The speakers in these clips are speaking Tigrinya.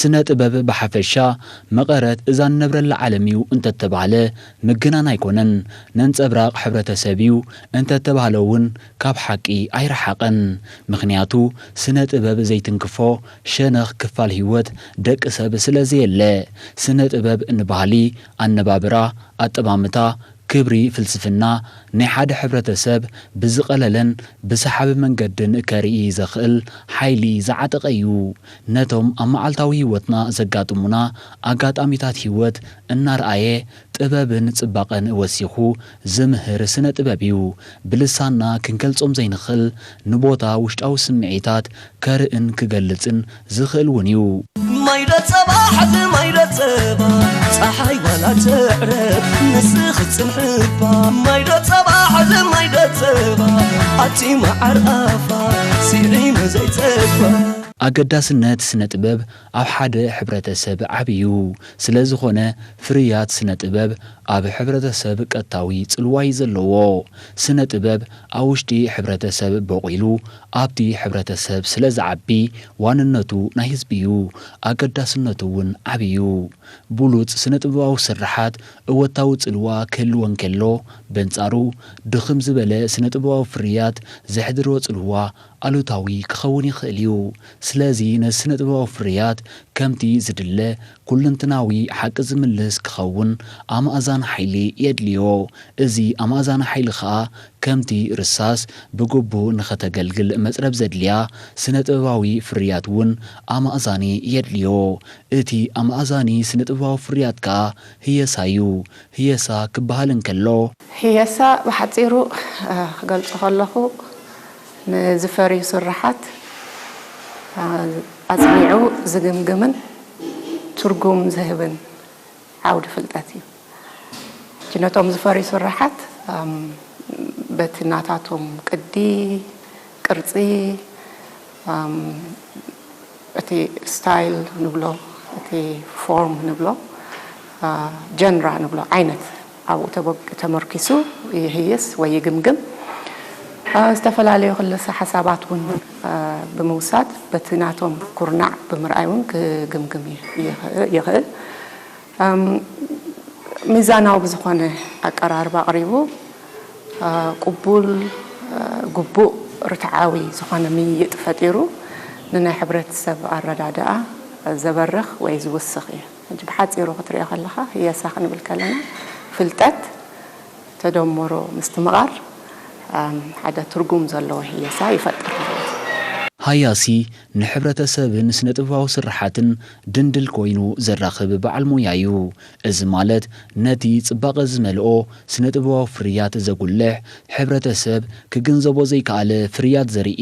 ስነ ጥበብ ብሓፈሻ መቐረት እዛ ንነብረላ ዓለም እዩ እንተተባህለ ምግናን ኣይኮነን። ነንጸብራቕ ሕብረተሰብ እዩ እንተተባህለ እውን ካብ ሓቂ ኣይረሓቐን። ምኽንያቱ ስነ ጥበብ ዘይትንክፎ ሸነኽ ክፋል ህይወት ደቂ ሰብ ስለ ዘየለ። ስነ ጥበብ ንባህሊ፣ ኣነባብራ፣ ኣጠማምታ፣ ክብሪ፣ ፍልስፍና ናይ ሓደ ሕብረተሰብ ብዝቐለለን ብሰሓቢ መንገድን ከርኢ ዘኽእል ሓይሊ ዝዓጠቐ እዩ። ነቶም ኣብ መዓልታዊ ህይወትና ዘጋጥሙና ኣጋጣሚታት ህይወት እናርኣየ ጥበብን ጽባቐን ወሲኹ ዝምህር ስነ ጥበብ እዩ። ብልሳንና ክንገልጾም ዘይንኽእል ንቦታ ውሽጣዊ ስምዒታት ከርእን ክገልጽን ዝኽእል እውን እዩ። ማይዶ ጸባ ሓዚ ማይዶ ጸባ ጸሓይ ዋላ ትዕረብ ንስኺ ጽንሕባ ማይዶ ጸባ ሓዚ ማይዶ ጸባ ኣቲ መዓር ኣፋ ሲዒኑ ዘይጸባ ኣገዳስነት ስነ ጥበብ ኣብ ሓደ ሕብረተሰብ ዓቢ እዩ። ስለ ዝኾነ ፍርያት ስነ ጥበብ ኣብ ሕብረተሰብ ቀጥታዊ ጽልዋ እዩ ዘለዎ። ስነ ጥበብ ኣብ ውሽጢ ሕብረተሰብ በቑሉ ኣብቲ ሕብረተሰብ ስለ ዝዓቢ ዋንነቱ ናይ ህዝቢ እዩ። ኣገዳስነቱ እውን ዓቢ እዩ። ብሉጽ ስነ ጥበባዊ ስርሓት እወታዊ ጽልዋ ክህልዎ እንከሎ በንጻሩ ድኽም ዝበለ ስነ ጥበባዊ ፍርያት ዘሕድሮ ጽልዋ ኣሉታዊ ክኸውን ይኽእል እዩ። ስለዚ ነዚ ስነ ጥበባዊ ፍርያት ከምቲ ዝድለ ኩልንትናዊ ሓቂ ዝምልስ ክኸውን ኣማእዛኒ ሓይሊ የድልዮ። እዚ ኣማእዛኒ ሓይሊ ኸኣ ከምቲ ርሳስ ብግቡእ ንኸተገልግል መጽረብ ዘድልያ ስነ ጥበባዊ ፍርያት እውን ኣማእዛኒ የድልዮ። እቲ ኣማእዛኒ ስነ ጥበባዊ ፍርያት ከኣ ህየሳ እዩ። ህየሳ ክበሃል እንከሎ። ህየሳ ብሓጺሩ ክገልጾ ከለኹ ንዝፈርዩ ስርሓት ኣጽኒዑ ዝግምግምን ትርጉም ዝህብን ዓውዲ ፍልጠት እዩ። ነቶም ዝፈርዩ ስርሓት በቲ ናታቶም ቅዲ፣ ቅርጺ፣ እቲ ስታይል ንብሎ፣ እቲ ፎርም ንብሎ፣ ጀንራ ንብሎ ዓይነት ኣብኡ ተመርኪሱ ይህይስ ወይ ይግምግም። ዝተፈላለዩ ክልሰ ሓሳባት እውን ብምውሳድ በቲ ናቶም ኩርናዕ ብምርኣይ እውን ክግምግም ይኽእል። ሚዛናዊ ብዝኾነ ኣቀራርባ ኣቕሪቡ ቅቡል፣ ግቡእ፣ ርትዓዊ ዝኾነ ምይይጥ ፈጢሩ ንናይ ሕብረተሰብ ኣረዳድኣ ዘበርኽ ወይ ዝውስኽ እዩ። ሕጂ ብሓጺሩ ክትሪኦ ከለኻ ህየሳ ክንብል ከለና ፍልጠት ተደምሮ ምስትምቓር ሓደ ትርጉም ዘለዎ ህየሳ ይፈጥር ማለት እዩ። ሃያሲ ንሕብረተሰብን ስነ ጥበባዊ ስርሓትን ድንድል ኮይኑ ዘራኽብ በዓል ሞያ እዩ። እዚ ማለት ነቲ ጽባቐ ዝመልኦ ስነ ጥበባዊ ፍርያት ዘጉልሕ፣ ሕብረተሰብ ክግንዘቦ ዘይከኣለ ፍርያት ዘርኢ፣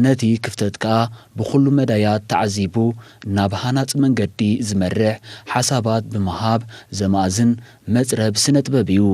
ነቲ ክፍተት ከኣ ብኹሉ መዳያት ተዓዚቡ ናብ ሃናጺ መንገዲ ዝመርሕ ሓሳባት ብምሃብ ዘማእዝን መጽረብ ስነ ጥበብ እዩ።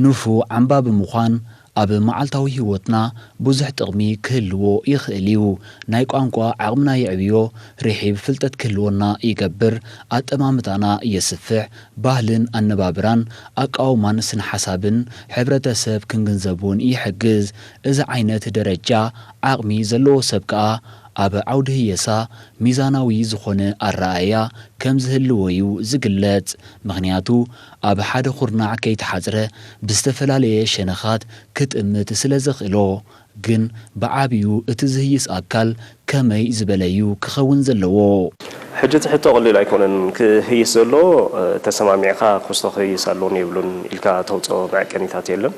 ንፉዕ ዓምባቢ ምዃን ኣብ መዓልታዊ ህይወትና ብዙሕ ጥቕሚ ክህልዎ ይኽእል እዩ። ናይ ቋንቋ ዓቕምና የዕብዮ፣ ርሒብ ፍልጠት ክህልወና ይገብር፣ ኣጠማምታና የስፍሕ፣ ባህልን ኣነባብራን ኣቃውማን ስነ ሓሳብን ሕብረተሰብ ክንግንዘብ እውን ይሕግዝ። እዚ ዓይነት ደረጃ ዓቕሚ ዘለዎ ሰብ ከኣ ኣብ ዓውዲ ህየሳ ሚዛናዊ ዝኾነ ኣረኣእያ ከም ዝህልዎ እዩ ዝግለጽ። ምኽንያቱ ኣብ ሓደ ኩርናዕ ከይተሓጽረ ብዝተፈላለየ ሸነኻት ክጥምት ስለ ዘኽእሎ። ግን ብዓብዩ እቲ ዝህይስ ኣካል ከመይ ዝበለ እዩ ክኸውን ዘለዎ? ሕጂ እቲ ሕቶ ቀሊል ኣይኮነን። ክህይስ ዘሎ ተሰማሚዕካ ክስቶ ክህይስ ኣለዎን የብሉን ኢልካ ተውፅኦ መዐቀኒታት የለን።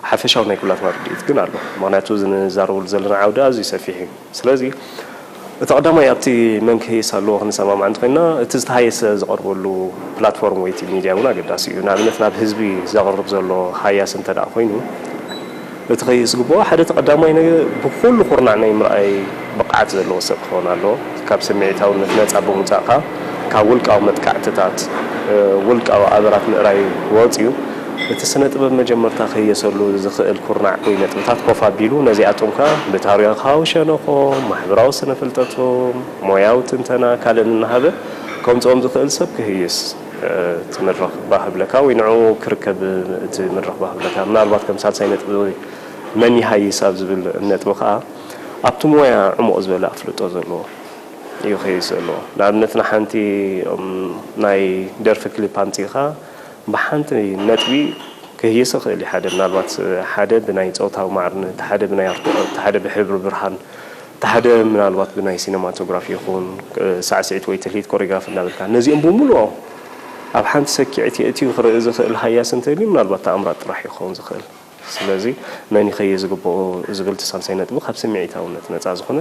ሓፈሻዊ ናይ ኩላትና ርድኢት ግን ኣሎ። ምኽንያቱ እዚ ንዛረበሉ ዘለና ዓውዲ ኣዝዩ ሰፊሕ እዩ። ስለዚ እቲ ቀዳማይ ኣብቲ መን ክህይስ ኣለዎ ክንሰማማዕ እንተኮይንና እቲ ዝተሃየሰ ዝቐርበሉ ፕላትፎርም ወይ እቲ ሚድያ እውን ኣገዳሲ እዩ። ንኣብነት ናብ ህዝቢ ዘቕርብ ዘሎ ሃያሲ እንተ ደኣ ኮይኑ እቲ ክህይስ ዝግብኦ ሓደ እቲ ቀዳማይ ነገር ብኩሉ ኩርናዕ ናይ ምርኣይ ብቕዓት ዘለዎ ሰብ ክኸውን ኣለዎ። ካብ ስምዒታውነት ነፃ ብምውፃእ ከዓ ካብ ውልቃዊ መጥቃዕትታት፣ ውልቃዊ ኣበራት ምእራይ ወፂኡ፣ እቲ ስነ ጥበብ መጀመርታ ክህየሰሉ ዝኽእል ኩርናዕ ወይ ነጥብታት ኮፍ ኣቢሉ፣ ነዚኣቶም ከኣ ብታሪኻዊ ሸነኾም፣ ማሕበራዊ ስነ ፍልጠቶም፣ ሞያዊ ትንተና ካልእን እናሃበ ከምፅኦም ዝኽእል ሰብ ክህይስ፣ እቲ መድረኽ ባህ ብለካ ወይ ንዕኡ ክርከብ እቲ መድረኽ ባህ ብለካ። ምናልባት ከም ሳልሳይ ነጥቢ መን ይሃይስ ኣብ ዝብል ነጥቢ ከኣ ኣብቲ ሞያ ዕሙቕ ዝበለ ኣፍልጦ ዘለዎ እዩ ክህይስ ዘለዎ። ንኣብነት ንሓንቲ ናይ ደርፊ ክሊፕ ኣምጺእኻ ብሓንቲ ነጥቢ ክህይስ ይኽእል እዩ። ሓደ ምናልባት ሓደ ብናይ ጾታዊ ማዕርነት፣ ሓደ ብናይ ኣርትዖት፣ ሓደ ብሕብሪ ብርሃን፣ ሓደ ምናልባት ብናይ ሲነማቶግራፊ ይኹን ሳዕስዒት ወይ ትልሂት ኮሪግራፍ እናበልካ ነዚኦም ብምሉኦም ኣብ ሓንቲ ሰኪዕት የእትዩ ክርኢ ዝኽእል ሃያሲ እንተልዩ ምናልባት ተኣምራት ጥራሕ ይኸውን ዝኽእል። ስለዚ መን ይኸየ ዝግብኦ ዝብል እቲ ሳልሳይ ነጥቢ ካብ ስምዒታውነት ነፃ ዝኾነ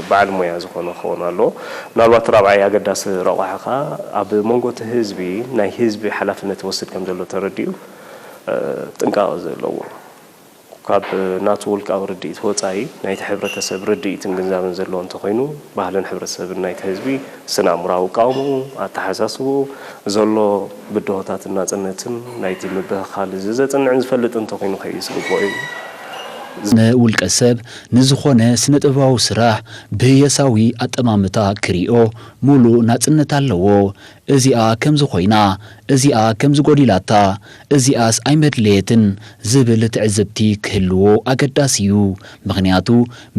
በዓል ሞያ ዝኾነ ክኸውን ኣለዎ። ምናልባት ራብዓይ ኣገዳሲ ረቋሒ ከዓ ኣብ መንጎ እቲ ህዝቢ ናይ ህዝቢ ሓላፍነት ይወስድ ከም ዘሎ ተረዲኡ ጥንቃቐ ዘለዎ ካብ ናቱ ውልቃዊ ርድኢት ወፃኢ ናይቲ ሕብረተሰብ ርድኢትን ግንዛበን ዘለዎ እንተኾይኑ ባህልን ሕብረተሰብን ናይቲ ህዝቢ ስነ ኣእምራዊ ቃውምኡ ኣተሓሳስብኡ ዘሎ ብድሆታትን ናፅነትን ናይቲ ምብህኻል እዚ ዘፅንዕን ዝፈልጥ እንተኾይኑ ከይስግቦ እዩ። ንውልቀ ሰብ ንዝኾነ ስነ ጥበባዊ ስራሕ ብህየሳዊ ኣጠማምታ ክሪኦ ሙሉእ ናፅነት ኣለዎ። እዚኣ ከምዚ ኮይና፣ እዚኣ ከምዚ ጎዲላታ፣ እዚኣስ ኣይመድለየትን ዝብል ትዕዝብቲ ክህልዎ ኣገዳሲ እዩ። ምኽንያቱ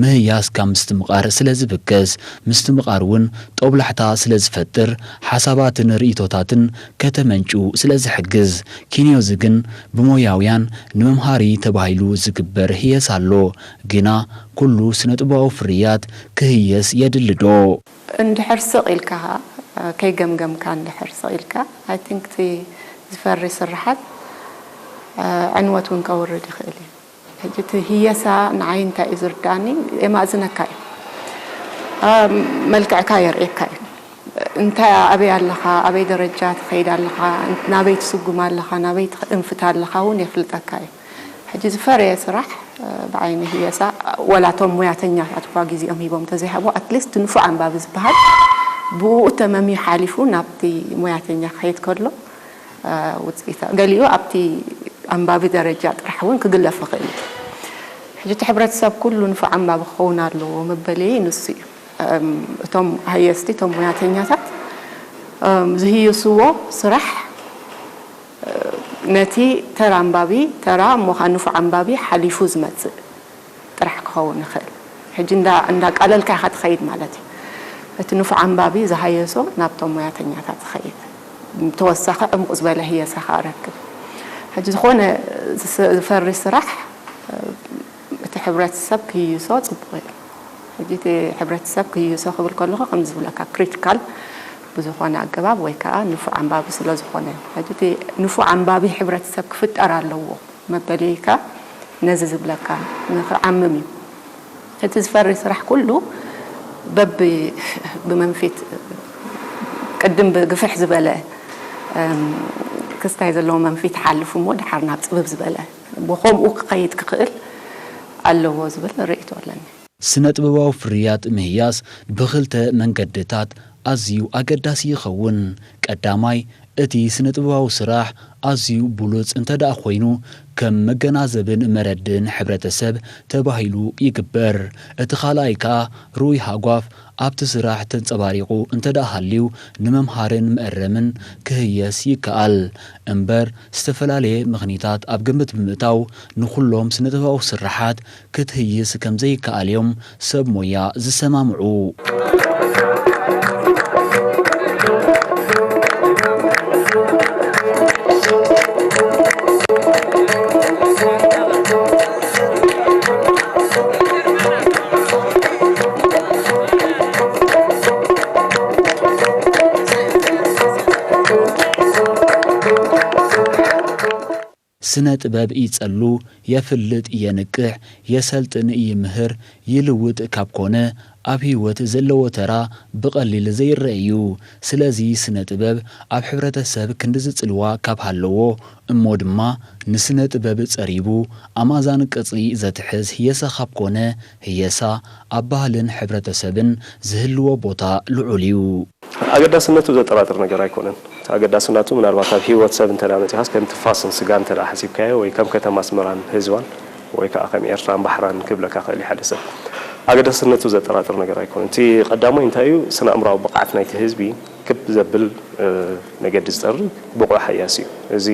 ምህያስ ካብ ምስትምቓር ስለ ዝብገስ፣ ምስትምቓር እውን ጦብላሕታ ስለ ዝፈጥር፣ ሓሳባትን ርእይቶታትን ከተመንጩ ስለ ዝሕግዝ። ኪንዮዚ ግን ብሞያውያን ንመምሃሪ ተባሂሉ ዝግበር ህየሳ ኣሎ። ግና ኩሉ ስነ ጥበባዊ ፍርያት ክህየስ የድሊ ዶ? እንድሕር ስቕ ኢልካ ከይገምገምካ እንድሕር ስቕ ኢልካ I think እቲ ዝፈሪ ስርሓት ዕንወት እውን ከውርድ ይኽእል እዩ። ሕጂ እቲ ህየሳ ንዓይ እንታይ እዩ ዝርዳኒ የማእዝነካ እዩ። መልክዕካ የርእየካ እዩ። እንታይ ኣበይ ኣለኻ፣ ኣበይ ደረጃ ትኸይድ ኣለኻ፣ ናበይ ትስጉም ኣለኻ፣ ናበይ ትእንፍት ኣለኻ እውን የፍልጠካ እዩ። ሕጂ ዝፈረየ ስራሕ ብዓይኒ ህየሳ ወላ እቶም ሙያተኛታት እኳ ግዜኦም ሂቦም እንተዘይሃብዎ ኣትሊስት ንፉዕ ኣንባቢ ዝበሃል ብኡ ተመምዩ ሓሊፉ ናብቲ ሙያተኛ ክኸይድ ከሎ ውፅኢታ ገሊኡ ኣብቲ ኣንባቢ ደረጃ ጥራሕ እውን ክግለፍ ይኽእል እዩ። ሕጂ እቲ ሕብረተሰብ ኩሉ ንፉዕ ኣንባቢ ክኸውን ኣለዎ መበልየይ ንሱ እዩ። እቶም ሃየስቲ እቶም ሙያተኛታት ዝህይስዎ ስራሕ ነቲ ተራ ኣንባቢ ተራ እሞ ኸዓ ንፉዕ ኣንባቢ ሓሊፉ ዝመፅእ ጥራሕ ክኸውን ይኽእል። ሕጂ እንዳ እንዳቃለልካ ኢኻ ትኸይድ ማለት እዩ። እቲ ንፉዕ ኣንባቢ ዝሃየሶ ናብቶም ሞያተኛታት ዝኸይድ ተወሳኺ ዕሙቕ ዝበለ ህየሳ ከኣ ረክብ። ሕጂ ዝኾነ ዝፈሪ ስራሕ እቲ ሕብረተሰብ ክህይሶ ፅቡቕ እዩ። ሕጂ እቲ ሕብረተሰብ ክህይሶ ክብል ከለኹ ከምዚ ዝብለካ ክሪቲካል ብዝኾነ ኣገባብ ወይ ከዓ ንፉዕ ኣንባቢ ስለ ዝኾነ ሕጂ እቲ ንፉዕ ኣንባቢ ሕብረተሰብ ክፍጠር ኣለዎ መበልየይካ ነዚ ዝብለካ ንኽዓምም እዩ። እቲ ዝፈሪ ስራሕ ኩሉ በቢ ብመንፊት ቅድም ብግፍሕ ዝበለ ክስታይ ዘለዎ መንፊት ሓልፉ እሞ ድሓር ናብ ፅብብ ዝበለ ብኸምኡ ክኸይድ ክኽእል ኣለዎ ዝብል ርእይቶ ኣለኒ። ስነ ጥበባዊ ፍርያት ምህያስ ብኽልተ መንገድታት ኣዝዩ ኣገዳሲ ይኸውን። ቀዳማይ፣ እቲ ስነ ጥበባዊ ስራሕ ኣዝዩ ብሉጽ እንተ ደኣ ኮይኑ፣ ከም መገናዘብን መረድእን ሕብረተሰብ ተባሂሉ ይግበር። እቲ ካልኣይ ከኣ፣ ርኡይ ሃጓፍ ኣብቲ ስራሕ ተንጸባሪቑ እንተ ደኣ ሃልዩ፣ ንመምሃርን መእረምን ክህየስ ይከኣል። እምበር፣ ዝተፈላለየ ምኽኒታት ኣብ ግምት ብምእታው፣ ንኹሎም ስነ ጥበባዊ ስርሓት ክትህይስ ከም ዘይከኣል እዮም ሰብ ሞያ ዝሰማምዑ። ስነ ጥበብ ይጸሉ፣ የፍልጥ፣ የንቅሕ፣ የሰልጥን፣ ይምህር፣ ይልውጥ ካብ ኮነ ኣብ ህይወት ዘለዎ ተራ ብቐሊል ዘይረአ እዩ። ስለዚ ስነ ጥበብ ኣብ ሕብረተሰብ ክንድዚ ጽልዋ ካብ ሃለዎ እሞ ድማ ንስነ ጥበብ ጸሪቡ ኣማዛን ቅርጺ ዘትሕዝ ህየሳ ካብ ኮነ ህየሳ ኣብ ባህልን ሕብረተሰብን ዝህልዎ ቦታ ልዑል እዩ። ኣገዳስነቱ ዘጠራጥር ነገር ኣይኮነን። ኣገዳስነቱ ምናልባት ኣብ ህይወት ሰብ እንተ መፂኻስ ከም ትፋስን ስጋ እንተ ሓሲብካዮ ወይ ከም ከተማ ኣስመራን ህዝባን ወይ ከዓ ከም ኤርትራን ባሕራን ክብለካ ክእል ሓደ ሰብ ኣገዳስነቱ ዘጠራጥር ነገር ኣይኮነን። እቲ ቀዳማይ እንታይ እዩ? ስነ ኣእምራዊ ብቕዓት ናይቲ ህዝቢ ክብ ዘብል መገዲ ዝጠርግ ብቑዕ ሃያሲ እዩ። እዚ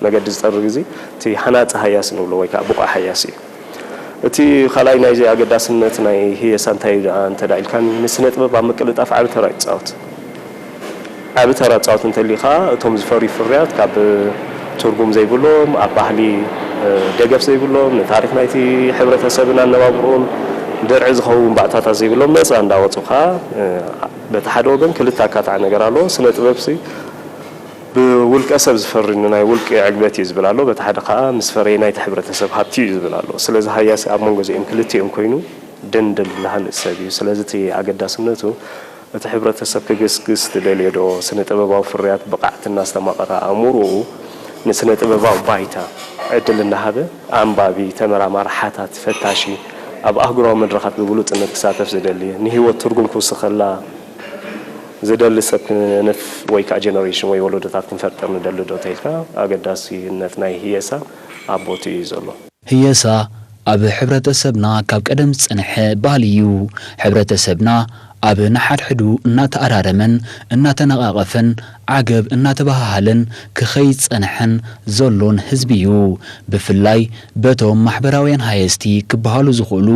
መገዲ ዝጠርግ እዚ እቲ ሃናፂ ሃያሲ ንብሎ ወይ ከዓ ብቑዕ ሃያሲ እዩ። እቲ ካልኣይ ናይዚ ኣገዳስነት ናይ ህየሳ እንታይ እዩ ደኣ እንተ ደኣ ኢልካኒ፣ ንስነ ጥበብ ኣብ ምቅልጣፍ ዓቢ ተራ እዩ ዝጻወት። ዓቢ ተራ ዝጻወት እንተልዩ ከኣ እቶም ዝፈርዩ ፍርያት ካብ ትርጉም ዘይብሎም፣ ኣብ ባህሊ ደገፍ ዘይብሎም፣ ንታሪኽ ናይቲ ሕብረተሰብን ኣነባብርኡን ድርዒ ዝኸውን ባእታታት ዘይብሎም ነጻ እንዳወጹ ከኣ በቲ ሓደ ወገን ክልተ ኣካታዒ ነገር ኣለዎ። ስነ ጥበብሲ ብውልቀ ሰብ ዝፈሪ ንናይ ውልቂ ዕግበት እዩ ዝብል ኣሎ። በቲ ሓደ ከዓ ምስ ፈረየ ናይቲ ሕብረተሰብ ሃብቲ እዩ ዝብል ኣሎ። ስለዚ ሃያሲ ኣብ መንጎ እዚኦም ክልቲኦም ኮይኑ ደንደል ዝሃንፅ ሰብ እዩ። ስለዚ እቲ ኣገዳስነቱ እቲ ሕብረተሰብ ክግስግስ ትደልዮ ዶ፣ ስነ ጥበባዊ ፍርያት ብቕዓት እናስተማቐረ ኣእምሮኡ ንስነ ጥበባዊ ባይታ ዕድል እናሃበ ኣንባቢ፣ ተመራማሪ፣ ሓታቲ፣ ፈታሺ ኣብ ኣህጉራዊ መድረኻት ብብሉፅነት ክሳተፍ ዝደሊ፣ ንህይወት ትርጉም ክውስኸላ ዝደሊ ሰብ ክነፍ ወይ ከዓ ጀነሬሽን ወይ ወለዶታት ክንፈጥር ንደሊ ዶ ተይልካ ኣገዳሲነት ናይ ህየሳ ኣብ ቦትኡ እዩ ዘሎ። ህየሳ ኣብ ሕብረተሰብና ካብ ቀደም ዝፀንሐ ባህሊ እዩ። ሕብረተሰብና ኣብ ንሓድሕዱ እናተኣራረመን እናተነቓቐፈን ዓገብ እናተበሃሃለን ክኸይድ ዝፀንሐን ዘሎን ህዝቢ እዩ። ብፍላይ በቶም ማሕበራውያን ሃየስቲ ክበሃሉ ዝኽእሉ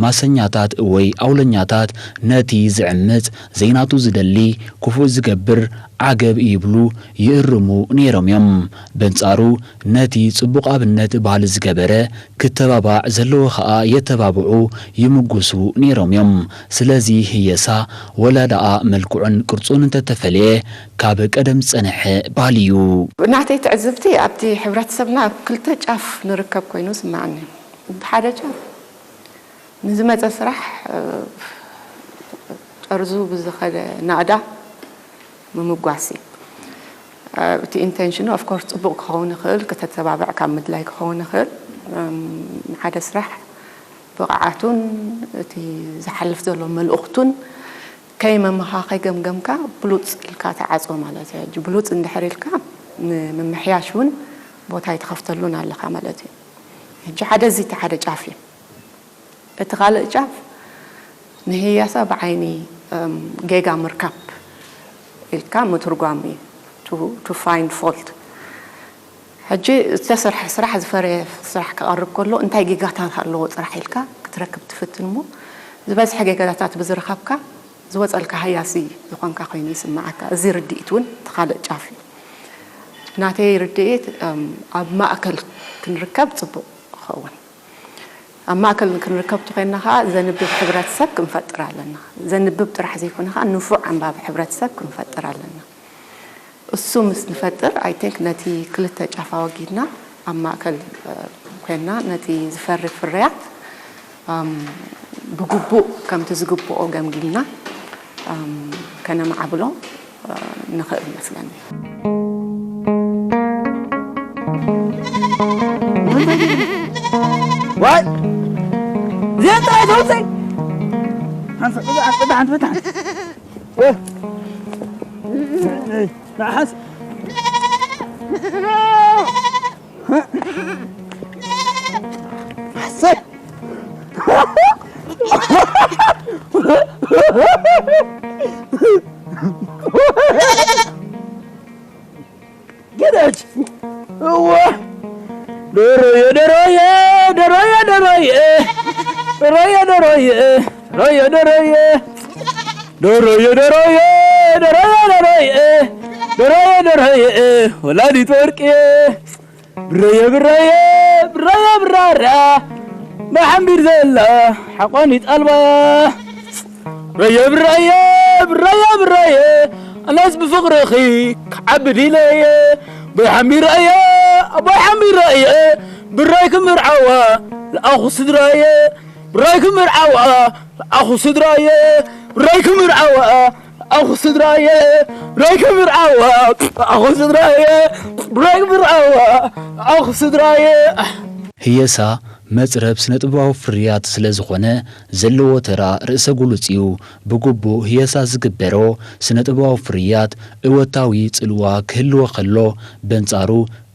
ማሰኛታት ወይ ኣውለኛታት ነቲ ዝዕምጽ ዘይናቱ ዝደሊ ክፉእ ዝገብር ዓገብ ይብሉ ይእርሙ ነይሮም እዮም። በንጻሩ ነቲ ጽቡቕ ኣብነት ባህሊ ዝገበረ ክተባባዕ ዘለዎ ኸኣ የተባብዑ ይምጉሱ ነይሮም እዮም። ስለዚ ህየሳ ወላ ደኣ መልክዑን ቅርጹን እንተተፈልየ ካብ ቀደም ዝጸንሐ ባህሊ እዩ። ናተይ ትዕዝብቲ ኣብቲ ሕብረተሰብና ኣብ ክልተ ጫፍ ንርከብ ኮይኑ ዝስምዓኒ። ብሓደ ጫፍ ንዝመጸ ስራሕ ጠርዙ ብዝኸደ ናእዳ ምምጓስ እዩ። እቲ intention ኡ of course ፅቡቕ ክኸውን ይኽእል፣ ክተተባብዕ ካብ ምድላይ ክኸውን ይኽእል። ሓደ ስራሕ ብቕዓቱን እቲ ዝሓልፍ ዘሎ መልእኽቱን ከይመመኻ ከይገምገምካ ብሉፅ ኢልካ ትዓፅዎ ማለት እዩ። ሕጂ ብሉፅ እንድሕር ኢልካ ንምምሕያሽ እውን ቦታ ኣይትኸፍተሉን ኣለኻ ማለት እዩ። ሕጂ ሓደ እዚ እቲ ሓደ ጫፍ እዩ። እቲ ካልእ ጫፍ ንህያሳ ብዓይኒ ጌጋ ምርካብ ኢልካ ምትርጓም እዩ፣ to find fault። ሕጂ ዝተሰርሐ ስራሕ ዝፈረየ ስራሕ ክቐርብ ከሎ እንታይ ጌጋታት ኣለዎ ጥራሕ ኢልካ ክትረክብ ትፍትን እሞ ዝበዝሐ ጌጋታት ብዝረኸብካ ዝወፀልካ ሃያሲ ዝኾንካ ኮይኑ ይስምዓካ። እዚ ርድኢት እውን እቲ ካልእ ጫፍ እዩ። ናተይ ርድኢት ኣብ ማእከል ክንርከብ ፅቡቕ ይኸውን። ኣብ ማእከል ክንርከብ ተኾይንና ከኣ ዘንብብ ሕብረተሰብ ክንፈጥር ኣለና። ዘንብብ ጥራሕ ዘይኮነ ከኣ ንፉዕ ኣንባቢ ሕብረተሰብ ክንፈጥር ኣለና። እሱ ምስ ንፈጥር I think ነቲ ክልተ ጫፍ ኣወጊድና ኣብ ማእከል ኮይንና ነቲ ዝፈሪ ፍርያት ብግቡእ ከምቲ ዝግብኦ ገምጊምና ከነማዕብሎ ንኽእል ይመስለኒ። ዋይ እዚአን ጥራይ ተውፅእ። ሓንቲ ፍታሕ፣ ሓንቲ ፍታሕ፣ ሓንቲ ፍታሕ። ንዓሓስ ሓሰይ ግደች። እዋ ደሮየ ደሮየ ደሮየ ደሮየ ደሮየ ደሮየ ደሮየ ደሮየ ደሮየ ደሮየ ደሮየ ደሮየ ደሮየ ደሮየ ወላዲት ወርቅየ ብረየ ብረየ ብረየ ብራርያ ብሓንቢር ዘላ ሓቋኒት ኣልባያ ብረየ ብረየ ብረየ ብረየ ኣነስ ብፍቕርኺ ክዓቢ ዲለየ ኣቦይ ሓንቢረየ ኣቦይ ሓንቢረየ ብረይ ክምርዓዋ ለኣኹ ስድራየ ብራይ ክምርዓዋ ኣኹ ስድራየ፣ ብራይ ክምርዓዋ ኣኹ ስድራየ፣ ብራይ ክምርዓዋ ኣኹ ስድራየ፣ ብራይ ክምርዓዋ ኣኹ ስድራየ። ህየሳ መጽረብ ስነ-ጥበባዊ ፍርያት ስለ ዝኾነ፣ ዘለዎ ተራ ርእሰ ጉሉጽ እዩ። ብግቡእ ህየሳ ዝግበሮ ስነ-ጥበባዊ ፍርያት እወታዊ ጽልዋ ክህልዎ ከሎ፣ በንጻሩ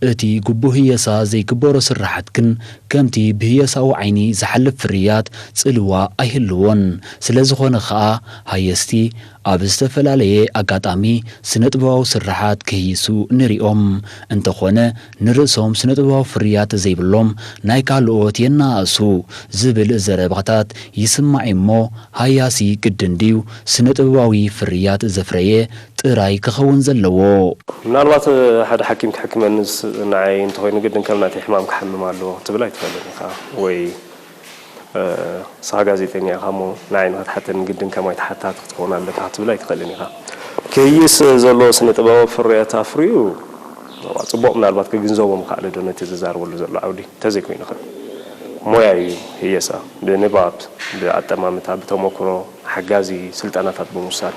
እቲ ግቡእ ህየሳ ዘይግበሮ ስርሓት ግን ከምቲ ብህየሳዊ ዓይኒ ዝሓልፍ ፍርያት ጽልዋ ኣይህልዎን። ስለ ዝኾነ ኸኣ ሃየስቲ ኣብ ዝተፈላለየ ኣጋጣሚ ስነ-ጥበባዊ ስርሓት ክህይሱ ንሪኦም። እንተኾነ ንርእሶም ስነ-ጥበባዊ ፍርያት ዘይብሎም ናይ ካልኦት የነኣእሱ ዝብል ዘረባታት ይስማዕ እሞ ሃያሲ ግድን ድዩ ስነ-ጥበባዊ ፍርያት ዘፍረየ ጥራይ ክኸውን ዘለዎ? ምናልባት ሓደ ሓኪም ክሕክመኒ ንዓይ እንተኾይኑ ግድን ከም ናተይ ሕማም ክሓምም ኣለዎ ክትብል ኣይትኽእልን ኢኻ ወይ ንስኻ ጋዜጠኛ ኢኻ እሞ ንዓይ ንኽትሓተኒ ግድን ከማይ ተሓታቲ ክትከውን ኣለካ ክትብል ኣይትኽእልን ኢኻ። ክህይስ ዘሎ ስነ ጥበባዊ ፍርያት ኣፍርዩ ጽቡቕ ምናልባት ክግንዘቦ ምኽኣለ ዶ ነቲ ዝዛረበሉ ዘሎ ዓውዲ እንተዘይኮይኑ ኸ ሞያ እዩ ህየሳ ብንባብ ብኣጠማምታ ብተመክሮ ሓጋዚ ስልጠናታት ብምውሳድ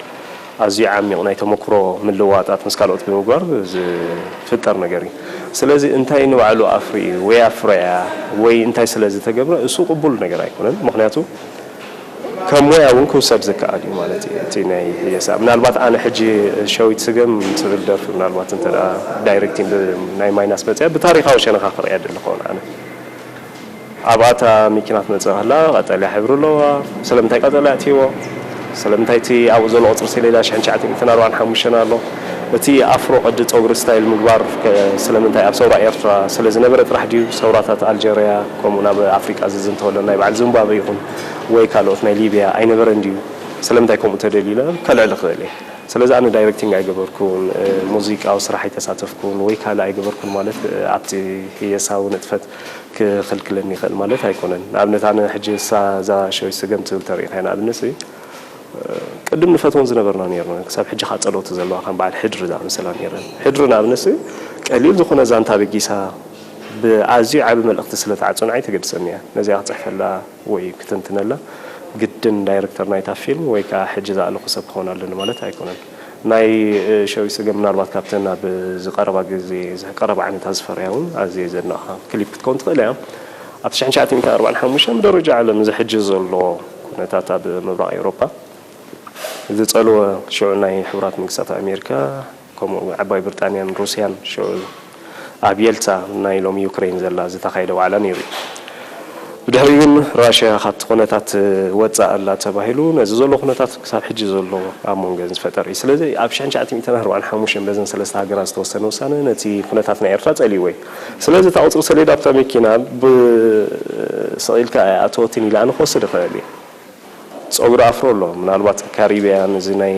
ኣዝዩ ዓሚቕ ናይ ተመክሮ ምልውዋጣት ምስ ካልኦት ብምግባር ዝፍጠር ነገር እዩ። ስለዚ እንታይ ንባዕሉ ኣፍርዩ ወይ ኣፍረያ ወይ እንታይ ስለ ዝተገብረ እሱ ቅቡል ነገር ኣይኮነን። ምኽንያቱ ከም ሞያ እውን ክውሰድ ዝከኣል እዩ ማለት እዩ። እቲ ናይ ህየሳ ምናልባት ኣነ ሕጂ ሸዊት ስገም ትብል ደርፊ ምናልባት እንተ ዳይሬክቲንግ ናይ ማይናስ መፅያ ብታሪካዊ ሸነኻ ክርእያ ደለኹ ኣነ ኣብኣታ ሚኪና ትመጽእ ከላ ቀጠልያ ሕብሪ ኣለዋ። ስለምንታይ ቀጠልያ እትይዎ? ስለምንታይ እቲ ኣብኡ ዘሎ ቁጽሪ ሰሌዳ ሽሕን ትሽዓተ ሚእትን ኣርባዓን ሓሙሽተን ኣሎ? እቲ ኣፍሮ ቅዲ ጸጉሪ ስታይል ምግባር ከ ስለምንታይ ኣብ ሰውራ ኤርትራ ስለ ዝነበረ ጥራሕ ድዩ? ሰውራታት ኣልጀርያ ከምኡ ናብ ኣፍሪቃ ዝዝንተወለን ናይ በዓል ዚምባብወ ይኹን ወይ ካልኦት ናይ ሊብያ ኣይነበረን ድዩ? ስለምንታይ ከምኡ ተደልዩ ኢለ ከልዕል እኽእል እየ። ስለዚ ኣነ ዳይሬክቲንግ ኣይገበርኩን፣ ሙዚቃዊ ስራሕ ኣይተሳተፍኩን ወይ ካልእ ኣይገበርኩን ማለት ኣብቲ ህየሳዊ ንጥፈት ክኽልክለኒ ይኽእል ማለት ኣይኮነን። ንኣብነት ኣነ ሕጂ እሳ እዛ ሸዊት ስገም ትብል ተሪኢኻያ ንኣብነት ሲ ቅድም ንፈትወን ዝነበርና ነርና ክሳብ ሕጂ ከዓ ጸለውቲ ዘለዋ ከም በዓል ሕድሪ ዝኣመሰላ ነይረን። ሕድሪ ንኣብነት ሲ ቀሊል ዝኾነ ዛንታ በጊሳ ብኣዝዩ ዓቢ መልእኽቲ ስለ ትዓጹ ንዓይ ተገድሰኒ እያ ነዚኣ ክጽሕፈላ ወይ ክትንትነላ ግድን ዳይረክተር ናይታ ፊልም ወይ ከዓ ሕጂ ዝኣለኹ ሰብ ክኸውን ኣለኒ ማለት ኣይኮነን። ናይ ሸዊት ስገም ምናልባት ካብተን ኣብ ዝቀረባ ግዜ ዝቀረባ ዓመታት ዝፈረያ እውን ኣዝየ ዘድንቓ ክሊፕ ክትከውን ትኽእል እያ። ኣብ ትሽዓን ትሽዓተ ሚእትን ኣርባዓን ሓሙሽተን ብደረጃ ዓለም እዚ ሕጂ ዘሎ ኩነታት ኣብ ምብራቕ ኤውሮፓ ዝጸልወ ሽዑ ናይ ሕቡራት መንግስታት ኣሜሪካ ከምኡ ዓባይ ብሪጣንያን ሩስያን ሽዑ ኣብ የልታ ናይ ሎሚ ዩክሬን ዘላ ዝተኻየደ ዋዕላ ነይሩ እዩ። ብድሕሪኡ ግን ራሽያ ካብቲ ኩነታት ወጻእ ኣላ ተባሂሉ ነዚ ዘሎ ኩነታት ክሳብ ሕጂ ዘሎ ኣብ መንጎን ዝፈጠር እዩ። ስለዚ ኣብ ሽሕን ትሽዓተ ሚእትን ኣርባዓን ሓሙሽተን በዘን ሰለስተ ሃገራት ዝተወሰነ ውሳነ ነቲ ኩነታት ናይ ኤርትራ ጸልይዎ እዩ። ስለዚ እታ ቁጽሪ ሰሌዳ ኣብታ መኪና ብስቕ ኢልካ ኣይኣተወትን ኢለ ኣነ ክወስድ እኽእል እየ። ጸጉሪ ኣፍሮ ኣሎ ምናልባት ካሪቢያን እዚ ናይ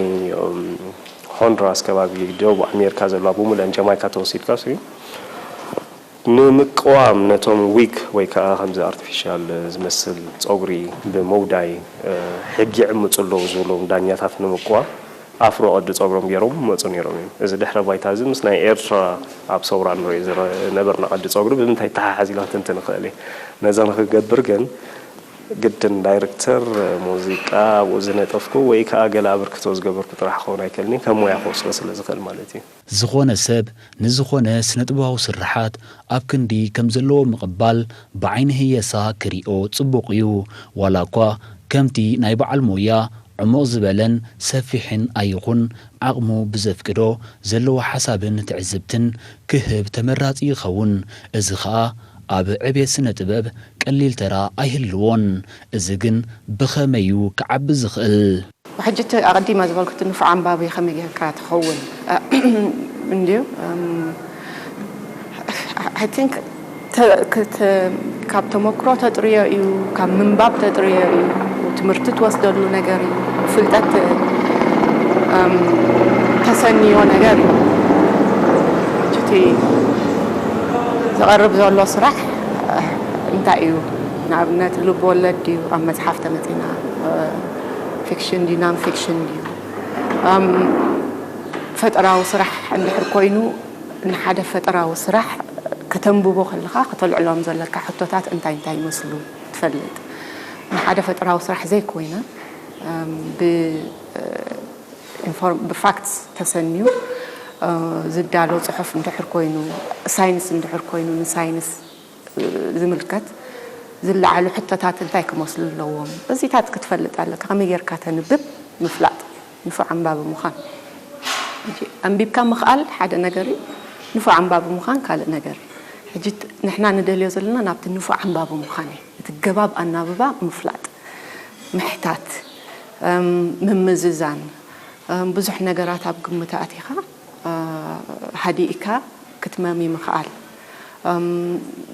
ሆንድራስ ከባቢ ደቡብ ኣሜሪካ ዘለዋ ብምልአን ጀማይካ ተወሲድካ ሲ ንምቅዋም ነቶም ዊግ ወይ ከዓ ከምዚ ኣርቲፊሻል ዝመስል ጸጉሪ ብምውዳይ ሕጊ ይዕምፁ ኣለዉ ዝብሎም ዳኛታት ንምቅዋም ኣፍሮ ቅዲ ጸጉሮም ገይሮም ይመፁ ነይሮም እዮም። እዚ ድሕረ ባይታ እዚ ምስ ናይ ኤርትራ ኣብ ሰውራ ንሪኦ ዝነበርና ቅዲ ጸጉሪ ብምንታይ ይተሓሓዝ ኢለ ክትንትን እኽእል እየ። ነዚ ንክገብር ግን ግድን ዳይረክተር ሙዚቃ ኣብኡ ዝነጠፍኩ ወይ ከዓ ገለ ኣበርክቶ ዝገበርኩ ጥራሕ ክኸውን ኣይክእልን እዩ፣ ከም ሞያ ክወስዶ ስለ ዝኽእል ማለት እዩ። ዝኾነ ሰብ ንዝኾነ ስነ-ጥበባዊ ስርሓት ኣብ ክንዲ ከም ዘለዎ ምቕባል ብዓይኒ ህየሳ ክሪኦ ጽቡቕ እዩ። ዋላ እኳ ከምቲ ናይ በዓል ሞያ ዕሙቕ ዝበለን ሰፊሕን ኣይኹን፣ ዓቕሙ ብዘፍቅዶ ዘለዎ ሓሳብን ትዕዝብትን ክህብ ተመራጺ ይኸውን። እዚ ኸኣ ኣብ ዕቤት ስነ-ጥበብ ቀሊል ተራ ኣይህልዎን። እዚ ግን ብኸመይ እዩ ክዓቢ ዝኽእል? ሕጂ እቲ ኣቐዲመ ዝበልኩ እቲ ንፉዕ ኣንባቢ ከመይ ጌርካ ትኸውን? እንድዩ፣ እም፣ I think ተ-፣ ክት-፣ ካብ ተመክሮ ተጥርዮ እዩ፣ ካብ ምንባብ ተጥርዮ እዩ፣ ትምህርቲ ትወስደሉ ነገር እዩ፣ ፍልጠት፣ እም፣ ተሰንዮ ነገር እዩ። ሕጂ እቲ ዝቐርብ ዘሎ ስራሕ እንታይ እዩ? ንኣብነት ልብ ወለድ ድዩ? ኣብ መጽሓፍ ተመጺና፣ እ፣ ፊክሽን ድዩ? ናን ፊክሽን ድዩ? እም፣ ፈጠራዊ ስራሕ እንድሕር ኮይኑ፣ ንሓደ ፈጠራዊ ስራሕ ከተንብቦ ከለኻ ከተልዕሎም ዘለካ ሕቶታት እንታይ እንታይ ይመስሉ ትፈልጥ? ንሓደ ፈጠራዊ ስራሕ ዘይኮይነ፣ እም፣ ብ-፣ እ፣ ኢንፎርም-፣ ብፋክትስ ተሰንዩ፣ እ፣ ዝዳሎ ጽሑፍ እንድሕር ኮይኑ፣ ሳይንስ እንድሕር ኮይኑ፣ ንሳይንስ፣ እ፣ ዝምልከት ዝለዓሉ ሕቶታት እንታይ ክመስሉ ኣለዎም? እዚታት ክትፈልጥ ኣለካ። ከመይ ጌርካ ተንብብ ምፍላጥ፣ ንፉዕ ኣንባቢ ምዃን። ሕጂ ኣንቢብካ ምኽኣል ሓደ ነገር እዩ፣ ንፉዕ ኣንባቢ ምዃን ካልእ ነገር እዩ። ሕጂ ት-፣ ንሕና ንደልዮ ዘለና ናብቲ ንፉዕ ኣንባቢ ምዃን እዩ። እቲ ገባብ ኣናብባ ምፍላጥ፣ ምሕታት፣ እም፣ ምምዝዛን፣ እም፣ ብዙሕ ነገራት ኣብ ግምት ኣእቲኻ፣ እ፣ ሃዲእካ ክትመሚ ምኽኣል፣ እም፣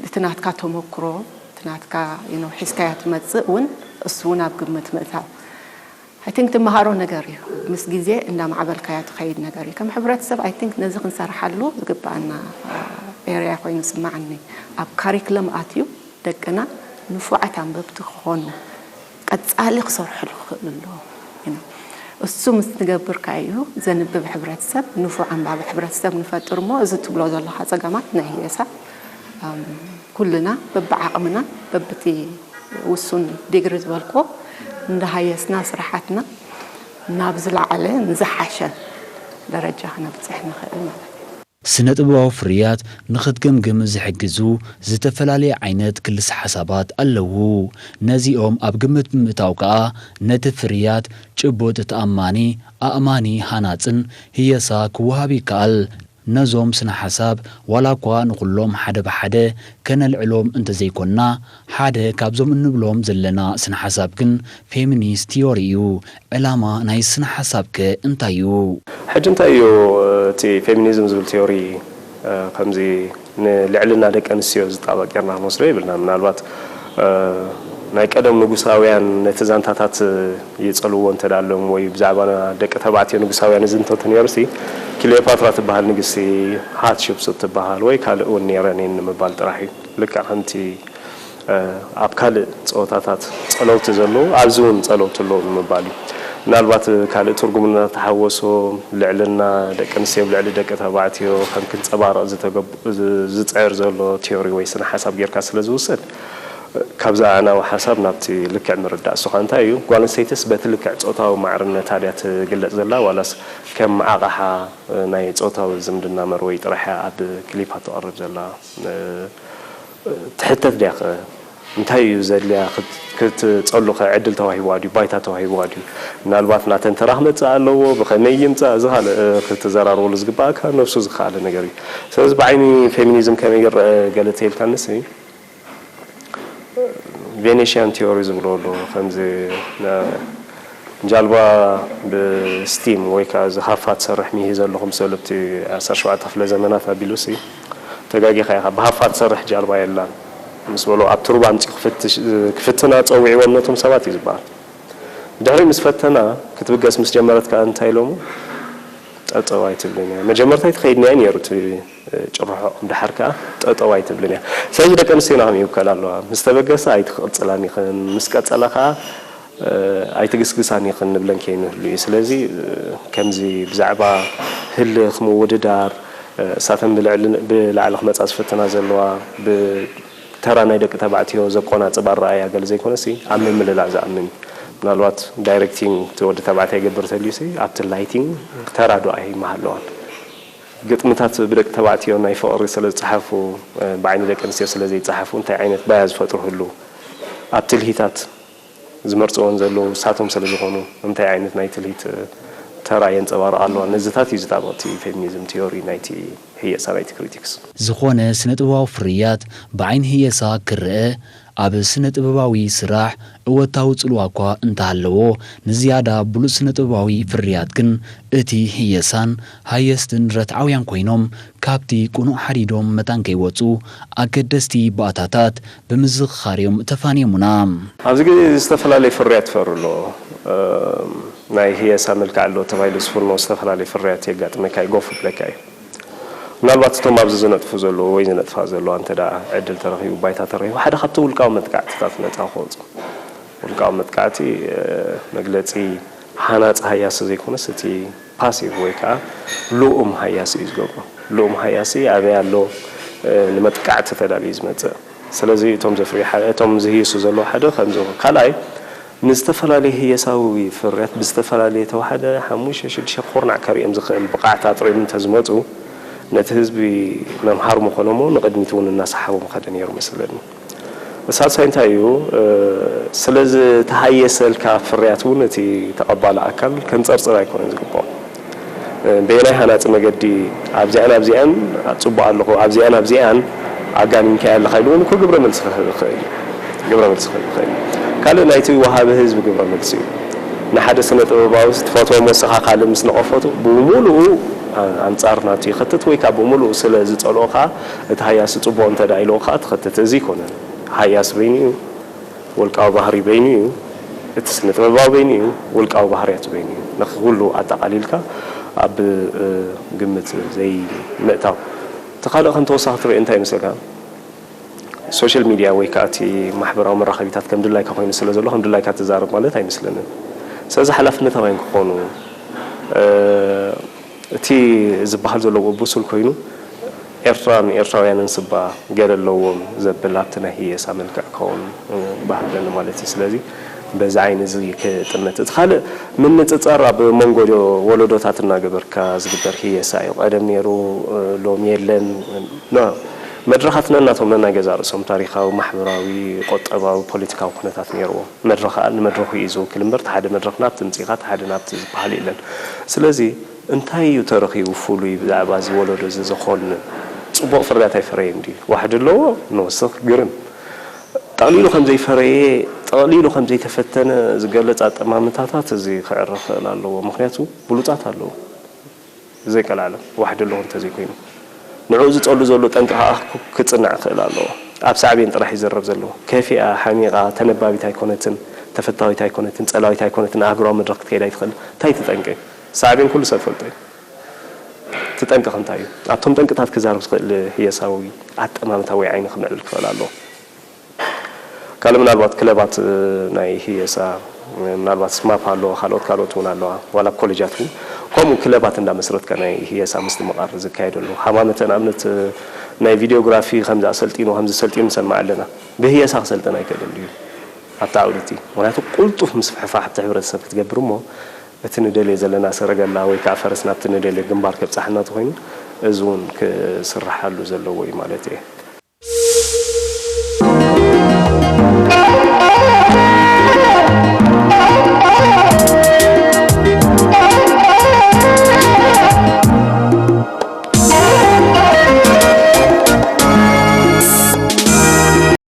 እቲ ናትካ ተመክሮ፣ እቲ ናትካ፣ you know፣ ሒዝካዮ ትመጽእ እውን፣ እሱ እውን ኣብ ግምት ምእታው። I think ትመሃሮ ነገር እዩ። ምስ ግዜ እንዳማዕበልካዮ ትኸይድ ነገር እዩ። ከም ሕብረተሰብ፣ I think ነዚ ክንሰርሓሉ ዝግባኣና፣ እ፣ ኤርያ ኮይኑ ይስምዓኒ። ኣብ ካሪክለም ኣትዩ ደቅና ንፉዓት ኣንበብቲ ክኾኑ፣ ቀጻሊ ክሰርሕሉ ክኽእሉ ኣለዎም። You know፣ እሱ ምስ ንገብር ከኣ እዩ ዘንብብ ሕብረተሰብ፣ ንፉዕ ኣንባቢ ሕብረተሰብ ንፈጥር እሞ፣ እዚ ትብሎ ዘለኻ ጸገማት ናይ ህየሳ፣ እም፣ ኩልና በብዓቕምና፣ በብቲ ውሱን ዲግሪ ዝበልክዎ እንዳሃየስና ስራሓትና ናብ ዝለዓለ ንዝሓሸ ደረጃ ክነብጽሕ ንኽእል ማለት እዩ። ስነ ጥበባዊ ፍርያት ንኽትግምግም ዝሕግዙ ዝተፈላለየ ዓይነት ክልሰ ሓሳባት ኣለዉ። ነዚኦም ኣብ ግምት ብምእታው ከኣ ነቲ ፍርያት ጭቡጥ፣ ተኣማኒ፣ ኣእማኒ፣ ሃናጽን ህየሳ ክወሃብ ይከኣል። ነዞም ስነ ሓሳብ ዋላ እኳ ንኹሎም ሓደ ብሓደ ከነልዕሎም እንተዘይኮንና፣ ሓደ ካብዞም እንብሎም ዘለና ስነ ሓሳብ ግን ፌሚኒስት ቲዮሪ እዩ። ዕላማ ናይ ስነ ሓሳብ ከ እንታይ እዩ? ሕጂ እንታይ እዩ እቲ ፌሚኒዝም ዝብል ቲዮሪ፣ እ፣ ከምዚ ንልዕልና ደቂ ኣንስትዮ ዝጣበቅ ጌርና ክንወስዶ የብልና። ምናልባት፣ እ፣ ናይ ቀደም ንጉሳውያን ነቲ ዛንታታት ይጸልዎ እንተ ደኣ ኣለዎም ወይ ብዛዕባ ደቂ ተባዕትዮ ንጉሳውያን ይዝንቶ እንተ ነይሩሲ፣ ክሊዮፓትራ ትበሃል ንግስቲ፣ ሃትሽፕሱት ትበሃል ወይ ካልእ እውን ነይረን እየን ንምባል ጥራሕ እዩ። ልክዕ ከምቲ፣ እ፣ ኣብ ካልእ ጸወታታት ጸለውቲ ዘለዉ፣ ኣብዚ እውን ጸለውቲ ኣለዉ ንምባል እዩ። ምናልባት ካልእ ትርጉም እናተሓወሶ፣ ልዕልና ደቂ ኣንስትዮ ኣብ ልዕሊ ደቂ ተባዕትዮ ከም ክንጸባረቕ ዝተገብ-፣ ዝ-፣ ዝጽዕር ዘሎ ቲዮሪ ወይ ስነ ሓሳብ ጌርካ ስለ ዝውሰድ፣ ካብዛ ኣዕናዊ ሓሳብ ናብቲ ልክዕ ምርዳእ። እሱ ኸኣ እንታይ እዩ? ጓል ኣንስተይትስ በቲ ልክዕ ጾታዊ ማዕርነታ ድያ ትግለጽ ዘላ፣ ዋላስ ከም ኣቕሓ ናይ ጾታዊ ዝምድና መርወዪ ጥራሕ እያ ኣብ ክሊፓ ትቐርብ ዘላ? እ፣ ትሕተት ድያ ኸ? እንታይ እዩ ዘድልያ? ክት-፣ ክትጸሉ ኸ ዕድል ተዋሂብዋ ድዩ? ባይታ ተዋሂብዋ ድዩ? ምናልባት ናተን ተራ ክመጽእ ኣለዎ፣ ብኸመይ ይምጻእ? እዚ ካልእ፣ እ፣ ክትዘራረበሉ ዝግባእካ ነብሱ ዝኸኣለ ነገር እዩ። ስለዚ ብዓይኒ ፌሚኒዝም ከመይ ይረአ ገለ ተይልካንስ፣ ቬኔሽያን ቲዮሪ ዝብሎ ኣሎ። ከምዚ፣ እ፣ ጃልባ ብስቲም ወይ ከኣ እዚ ሃፋ ትሰርሕ ሚሂ ዘለኹም ሰለብቲ ዓሰርተ ሸውዓተ ክፍለ ዘመናት ኣቢሉሲ፣ ተጋጊኻ ኢኻ፣ ብሃፋ ትሰርሕ ጃልባ የላን ምስ በሎ፣ ኣብ ቱርባ ኣምጺኡ ክፍትሽ-፣ ክፍትና ጸዊዕዎም ነቶም ሰባት እዩ ዝበሃል። ድሕሪ ምስ ፈተና፣ ክትብገስ ምስ ጀመረት ከኣ እንታይ ኢሎሞ? ጠጠው ኣይትብልን እያ። መጀመርታ ኣይትኸይድን እያ ነይሩ እቲ ጭርሖ፣ ድሓር ከኣ ጠጠው ኣይትብልን እያ። ስለዚ ደቂ ኣንስትዮና ከመይ ይውከላ ኣለዋ? ምስ ተበገሳ ኣይትቅጽላን ኢኽን፣ ምስ ቀጸላ ከኣ፣ እ፣ ኣይትግስግሳን ኢኽን ንብለን ከይንህሉ እዩ። ስለዚ፣ እ፣ ከምዚ ብዛዕባ ህልኽ፣ ምውድዳር፣ እ፣ እሳተን ብልዕሊ፣ ብላዕሊ ክመጻ ዝፍትና ዘለዋ፣ ብ-፣ ተራ ናይ ደቂ ተባዕትዮ ዘቆናጽብ ኣረኣእያ ገለ ዘይኮነሲ፣ ኣብ ምምልላእ ዝኣምን እዩ። ምናልባት ዳይሬክቲንግ እቲ ወዲ ተባዕታይ ይገብር ተልዩሲ፣ ኣብቲ ላይቲንግ ተራ ዶ ኣይመሃለዋን። ግጥምታት ብደቂ ተባዕትዮ ናይ ፍቕሪ ስለ ዝጸሓፉ፣ እ፣ ብዓይኒ ደቂ ኣንስትዮ ስለ ዘይጸሓፉ፣ እንታይ ዓይነት ባያ ዝፈጥሩ ህሉ? ኣብ ትልሂታት ዝመርጽዎን ዘለዉ ንሳቶም ስለ ዝኾኑ፣ እንታይ ዓይነት ናይ ትልሂት፣ እ፣ ተራ የንጸባርቓ ኣለዋ? ነዚታት እዩ ዝጣበቕ እቲ ፌሚኒዝም ቲዮሪ ናይቲ ህየሳ፣ ናይቲ ክሪቲክስ። ዝኾነ ስነ ጥበባዊ ፍርያት ብዓይኒ ህየሳ ክረአ፣ ኣብ ስነ ጥበባዊ ስራሕ እወታዊ ጽልዋ እኳ እንተሃለዎ፣ ንዝያዳ ብሉጽ ስነ ጥበባዊ ፍርያት ግን እቲ ህየሳን ሃየስትን ረትዓውያን ኮይኖም፣ ካብቲ ቅኑዕ ሓዲዶም መታን ከይወጹ ኣገደስቲ ባእታታት ብምዝኽኻር እዮም ተፋንዮሙና። ኣብዚ ግዜ እዚ ዝተፈላለየ ፍርያት ይፈሪ ኣሎ። እም፣ ናይ ህየሳ መልክዕ ኣሎ ተባሂሉ ዝፍኖ ዝተፈላለየ ፍርያት የጋጥመካ እዩ፣ ጎፍ ይብለካ እዩ። ምናልባት እቶም ኣብዚ ዝነጥፉ ዘለዉ ወይ ዝነጥፋ ዘለዋ እንተ ደኣ ዕድል ተረኺቡ፣ ባይታ ተረኺቡ፣ ሓደ ካብቲ ውልቃዊ መጥቃዕትታት ነጻ ክወጹ። ውልቃዊ መጥቃዕቲ፣ እ፣ መግለጺ ሃናጺ ሃያሲ ዘይኮነስ፣ እቲ ፓሲቭ ወይ ከኣ ልኡም ሃያሲ እዩ ዝገብሮ። ልኡም ሃያሲ ኣበይ ኣሎ? እ፣ ንመጥቃዕቲ ተዳልዩ እዩ ዝመጽእ። ስለዚ እቶም ዘፍርዩ እቶም ዝህይሱ ዘለዉ ሓደ ከምዚ። ካልኣይ፣ ንዝተፈላለየ ህየሳዊ ፍርያት ብዝተፈላለየ ተዋሕደ ሓሙሽተ ሽዱሽተ ኩርናዕ ከርእዮም ዝኽእል ብቕዓት ኣጥርዮም እንተዝመፁ፣ ነቲ ህዝቢ መምሃር ምኾኖሞ ንቕድሚት እውን እናሰሓቦ ምኸደ ነይሩ መስለኒ። ሳልሳይ እንታይ እዩ? ስለ ዝተሃየሰልካ ፍርያት እውን እቲ ተቐባሊ ኣካል ከንፀርፅር ኣይኮነን ዝግባኦ። በየናይ ሃናፂ መገዲ ኣብዚኣን ኣብዚኣን ፅቡቕ ኣለኹ ኣብዚኣን ኣብዚኣን ኣጋኒንካ ኣለኻ ኢሉ እውን እኮ ግብረ መልሲ ክህብ ይኽእል እዩ። ግብረ መልሲ ክህብ ይኽእል እዩ። ካልእ ናይቲ ወሃቢ ህዝቢ ግብረ መልሲ እዩ። ንሓደ ስነ ጥበባዊ ትፈትዎ መስኻ ካልእ ምስ ነቐፈቱ ብምሉኡ ኣንፃር ናቱ ይኸትት ወይ ከዓ ብምሉኡ ስለ ዝፀልኦ ከዓ እቲ ሃያሲ ፅቡቕ እንተ ኢልዎ ከዓ ትኸትት። እዚ ኣይኮነን። ሃያሲ በይኑ እዩ። ውልቃዊ ባህሪ በይኑ እዩ። እቲ ስነ ጥበባዊ በይኑ እዩ። ውልቃዊ ባህርያቱ በይኑ እዩ። ነዚ ኩሉ ኣጠቓሊልካ ኣብ ግምት ዘይምእታው። እቲ ካልእ ከም ተወሳኺ ትሪኦ እንታይ ይመስለካ? ሶሻል ሚድያ ወይ ከዓ እቲ ማሕበራዊ መራኸቢታት ከም ድላይካ ኮይኑ ስለ ዘሎ ከም ድላይካ ትዛረብ ማለት ኣይመስለንን። ስለዚ ሓላፍነታውያን ክኾኑ እቲ ዝበሃል ዘለዎ ብሱል ኮይኑ ኤርትራ ንኤርትራውያንን ስባ ገለ ኣለዎም ዘብል ኣብቲ ናይ ህየሳ መልክዕ ክኸውን ባህለኒ ማለት እዩ። ስለዚ በዚ ዓይኒ እዚ ክጥመት። እቲ ካልእ ምንጽጻር ኣብ መንጎ ወለዶታት እናገበርካ ዝግበር ህየሳ እዩ። ቀደም ነይሩ ሎም የለን። መድረኻት ነናቶም ነናይ ገዛ ርእሶም ታሪኻዊ፣ ማሕበራዊ፣ ቁጠባዊ፣ ፖለቲካዊ ኩነታት ነይርዎም። መድረኽ ከኣ ንመድረኹ እዩ ዝውክል እምበር፣ እቲ ሓደ መድረኽ ናብቲ ምጺእኻ፣ እቲ ሓደ ናብቲ ዝበሃል የለን። ስለዚ እንታይ እዩ ተረኺቡ ፍሉይ ብዛዕባ እዚ ወለዶ እዚ ዝኾንን? ጽቡቕ ፍርያት ኣይፈረየን ድዩ? ዋሕዲ ኣለዎ? ንወስኽ ግርም። ጠቕሊሉ ከም ዘይፈረየ፣ ጠቕሊሉ ከም ዘይተፈተነ ዝገለጽ ኣጠማምታታት እዚ ክዕረ ክኽእል ኣለዎ። ምኽንያቱ ብሉጻት ኣለዉ። ዘይቀላዕለም ዋሕዲ ኣለዎ እንተዘይኮይኑ። ንዕኡ ዝጸሉ ዘሎ ጠንቂ ከኣ ክጽናዕ ክኽእል ኣለዎ። ኣብ ሳዕቤን ጥራሕ ይዝረብ ዘሎ። ከፊኣ፣ ሓሚቓ፣ ተነባቢት ኣይኮነትን፣ ተፈታዊት ኣይኮነትን፣ ጸላዊት ኣይኮነትን፣ ኣብ ሃገራዊ መድረኽ ክትከይድ ኣይትኽእል። እንታይ እቲ ጠንቂ? ሳዕቤን ኩሉ ሰብ ፈልጦ እዩ። እቲ ጠንቂ ከ እንታይ እዩ? ኣብቶም ጠንቅታት ክዛረብ ዝኽእል ህየሳዊ ኣጠማምታ ወይ ዓይኒ ክምዕብል ክኽእል ኣለዎ። ካልእ ምናልባት ክለባት ናይ ህየሳ ምናልባት ስማፕ ኣለዋ፣ ካልኦት ካልኦት እውን ኣለዋ። ዋላ ኣብ ኮሌጃት እውን ከምኡ ክለባት እንዳመስረትካ ናይ ህየሳ ምስትምቓር ዝካየደሉ። ሃማመተ ንኣብነት ናይ ቪድዮግራፊ ከምዚ ኣሰልጢኑ ከምዚ ሰልጢኑ ንሰምዕ ኣለና። ብህየሳ ክሰልጥን ኣይክእልን ድዩ ኣብቲ ዓውዲ እቲ? ምኽንያቱ ቅልጡፍ ምስፍሕፋሕ ኣብቲ ሕብረተሰብ ክትገብር እሞ እቲ ንደልዮ ዘለና ሰረገላ ወይ ከዓ ፈረስ ናብቲ ንደልዮ ግንባር ከብፅሓና ተኾይኑ እዚ እውን ክስርሓሉ ዘለዎ እዩ ማለት እየ።